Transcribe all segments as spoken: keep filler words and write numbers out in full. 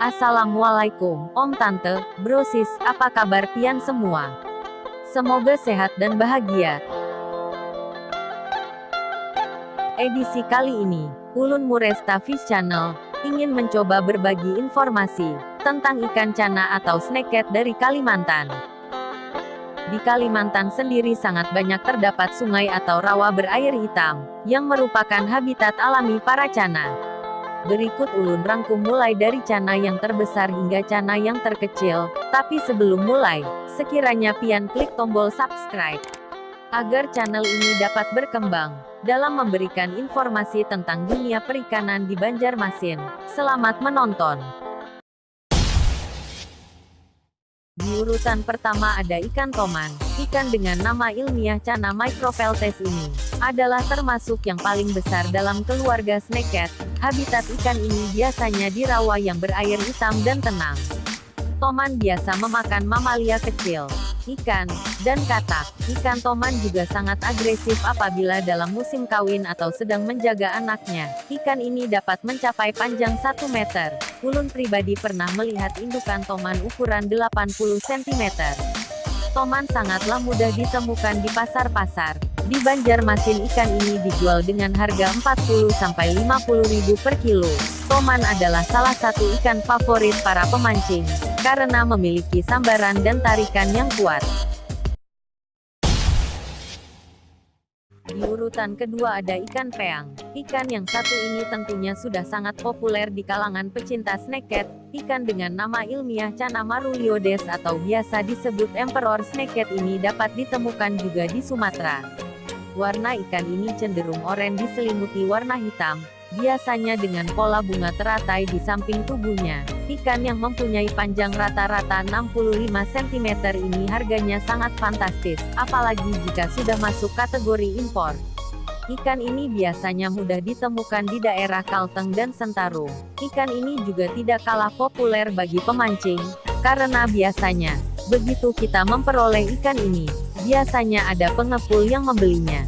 Assalamualaikum, Om Tante, Bro Sis, apa kabar pian semua? Semoga sehat dan bahagia. Edisi kali ini, ulun Muresta Fish Channel ingin mencoba berbagi informasi tentang ikan cana atau snakehead dari Kalimantan. Di Kalimantan sendiri sangat banyak terdapat sungai atau rawa berair hitam, yang merupakan habitat alami para cana. Berikut ulun rangkum mulai dari cana yang terbesar hingga cana yang terkecil, tapi sebelum mulai, sekiranya pian klik tombol subscribe agar channel ini dapat berkembang dalam memberikan informasi tentang dunia perikanan di Banjarmasin. Selamat menonton. Di urutan pertama ada ikan toman. Ikan dengan nama ilmiah Cana micropeltes ini adalah termasuk yang paling besar dalam keluarga snakehead. Habitat ikan ini biasanya di rawa yang berair hitam dan tenang. Toman biasa memakan mamalia kecil, ikan, dan katak. Ikan toman juga sangat agresif apabila dalam musim kawin atau sedang menjaga anaknya. Ikan ini dapat mencapai panjang satu meter. Ulun pribadi pernah melihat indukan toman ukuran delapan puluh sentimeter. Toman sangatlah mudah ditemukan di pasar-pasar. Di Banjarmasin ikan ini dijual dengan harga empat puluh sampai lima puluh ribu per kilo. Toman adalah salah satu ikan favorit para pemancing, karena memiliki sambaran dan tarikan yang kuat. Di urutan kedua ada ikan peang. Ikan yang satu ini tentunya sudah sangat populer di kalangan pecinta snakehead. Ikan dengan nama ilmiah Cana maruliodes atau biasa disebut emperor snakehead ini dapat ditemukan juga di Sumatera. Warna ikan ini cenderung oranye diselimuti warna hitam, biasanya dengan pola bunga teratai di samping tubuhnya. Ikan yang mempunyai panjang rata-rata enam puluh lima sentimeter ini harganya sangat fantastis, apalagi jika sudah masuk kategori impor. Ikan ini biasanya mudah ditemukan di daerah Kalteng dan Sentarum. Ikan ini juga tidak kalah populer bagi pemancing, karena biasanya, begitu kita memperoleh ikan ini, biasanya ada pengepul yang membelinya.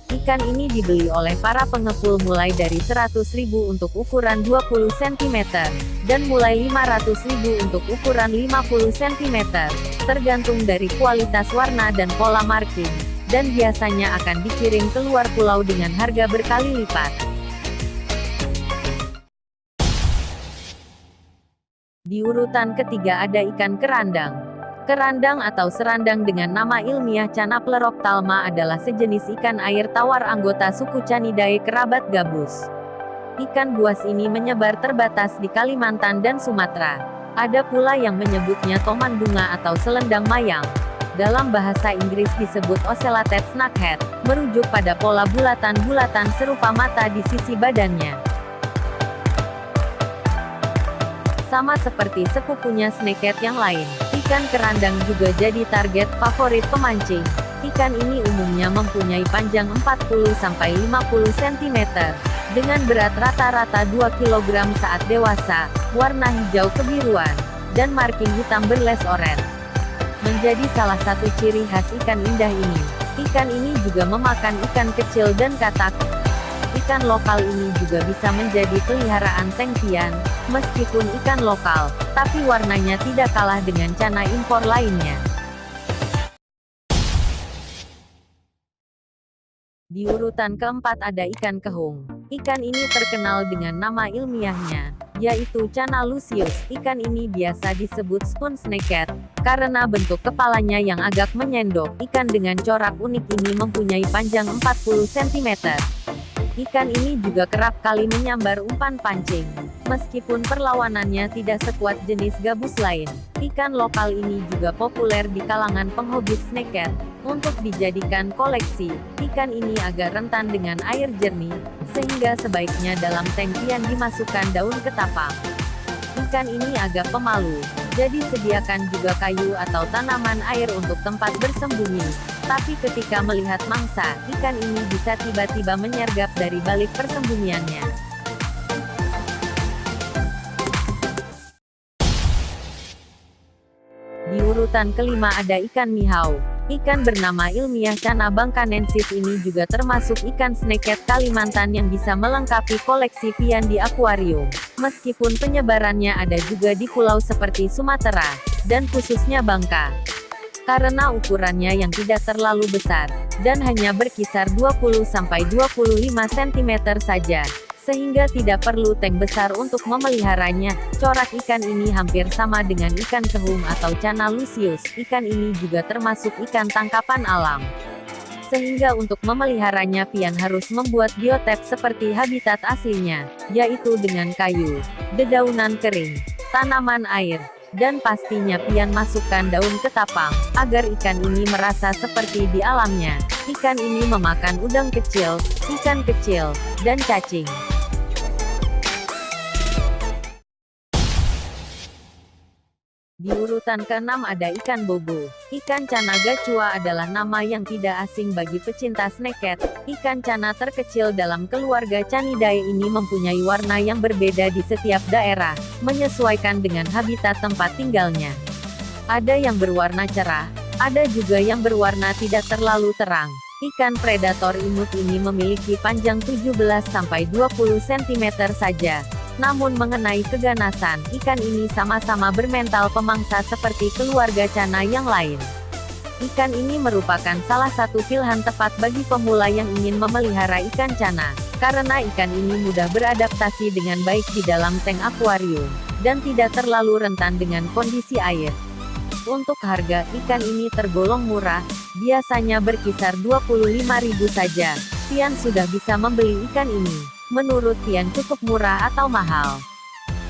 Ikan ini dibeli oleh para pengepul mulai dari seratus ribu untuk ukuran dua puluh sentimeter, dan mulai lima ratus ribu untuk ukuran lima puluh sentimeter, tergantung dari kualitas warna dan pola marking, dan biasanya akan dikirim ke luar pulau dengan harga berkali lipat. Di urutan ketiga ada ikan kerandang. Kerandang atau serandang dengan nama ilmiah Cana plerophthalma adalah sejenis ikan air tawar anggota suku Canidae kerabat gabus. Ikan buas ini menyebar terbatas di Kalimantan dan Sumatera. Ada pula yang menyebutnya toman bunga atau selendang mayang. Dalam bahasa Inggris disebut ocellated snakehead, merujuk pada pola bulatan-bulatan serupa mata di sisi badannya. Sama seperti sepupunya snakehead yang lain, ikan kerandang juga jadi target favorit pemancing. Ikan ini umumnya mempunyai panjang empat puluh sampai lima puluh sentimeter, dengan berat rata-rata dua kilogram saat dewasa, warna hijau kebiruan, dan marking hitam berles oranye. Menjadi salah satu ciri khas ikan indah ini. Ikan ini juga memakan ikan kecil dan katak. Ikan lokal ini juga bisa menjadi peliharaan Teng Pian, meskipun ikan lokal, tapi warnanya tidak kalah dengan cana impor lainnya. Di urutan keempat ada ikan kehung. Ikan ini terkenal dengan nama ilmiahnya, yaitu Cana lucius. Ikan ini biasa disebut spoon snakehead, karena bentuk kepalanya yang agak menyendok. Ikan dengan corak unik ini mempunyai panjang empat puluh sentimeter. Ikan ini juga kerap kali menyambar umpan pancing, meskipun perlawanannya tidak sekuat jenis gabus lain. Ikan lokal ini juga populer di kalangan penghobi snakehead. Untuk dijadikan koleksi, ikan ini agak rentan dengan air jernih, sehingga sebaiknya dalam Teng Pian dimasukkan daun ketapang. Ikan ini agak pemalu, jadi sediakan juga kayu atau tanaman air untuk tempat bersembunyi. Tapi ketika melihat mangsa, ikan ini bisa tiba-tiba menyergap dari balik persembunyiannya. Di urutan kelima ada ikan mihau. Ikan bernama ilmiah Cana bangkanensis ini juga termasuk ikan snakehead Kalimantan yang bisa melengkapi koleksi pian di akuarium. meskipun penyebarannya ada juga di pulau seperti Sumatera, dan khususnya Bangka. Karena ukurannya yang tidak terlalu besar, dan hanya berkisar dua puluh sampai dua puluh lima sentimeter saja, sehingga tidak perlu tank besar untuk memeliharanya. Corak ikan ini hampir sama dengan ikan kehung atau cana lucius. Ikan ini juga termasuk ikan tangkapan alam. Sehingga untuk memeliharanya pian harus membuat biotop seperti habitat aslinya, yaitu dengan kayu, dedaunan kering, tanaman air, dan pastinya pian masukkan daun ketapang, agar ikan ini merasa seperti di alamnya. Ikan ini memakan udang kecil, ikan kecil, dan cacing. Di urutan keenam ada ikan bogo. Ikan cana gacua adalah nama yang tidak asing bagi pecinta snakehead. Ikan cana terkecil dalam keluarga Canidae ini mempunyai warna yang berbeda di setiap daerah, menyesuaikan dengan habitat tempat tinggalnya. Ada yang berwarna cerah, ada juga yang berwarna tidak terlalu terang. Ikan predator imut ini memiliki panjang tujuh belas sampai dua puluh sentimeter saja. Namun mengenai keganasan, ikan ini sama-sama bermental pemangsa seperti keluarga cana yang lain. Ikan ini merupakan salah satu pilihan tepat bagi pemula yang ingin memelihara ikan cana, karena ikan ini mudah beradaptasi dengan baik di dalam tank akuarium, dan tidak terlalu rentan dengan kondisi air. Untuk harga, ikan ini tergolong murah, biasanya berkisar dua puluh lima ribu saja. Pian sudah bisa membeli ikan ini. Menurut pian cukup murah atau mahal?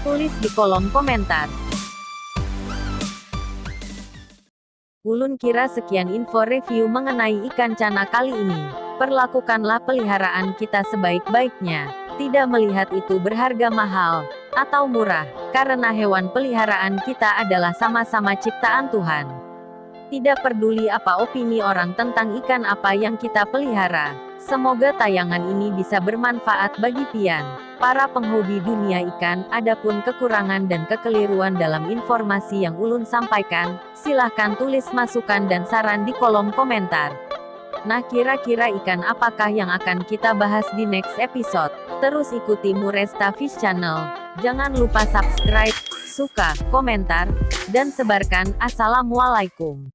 Tulis di kolom komentar. Ulun kira sekian info review mengenai ikan cana kali ini. Perlakukanlah peliharaan kita sebaik-baiknya. Tidak melihat itu berharga mahal atau murah, karena hewan peliharaan kita adalah sama-sama ciptaan Tuhan. Tidak peduli apa opini orang tentang ikan apa yang kita pelihara, semoga tayangan ini bisa bermanfaat bagi pian, para penghobi dunia ikan. Adapun kekurangan dan kekeliruan dalam informasi yang ulun sampaikan, silahkan tulis masukan dan saran di kolom komentar. Nah, kira-kira ikan apakah yang akan kita bahas di next episode? Terus ikuti Muresta Fish Channel. Jangan lupa subscribe, suka, komentar, dan sebarkan. Assalamualaikum.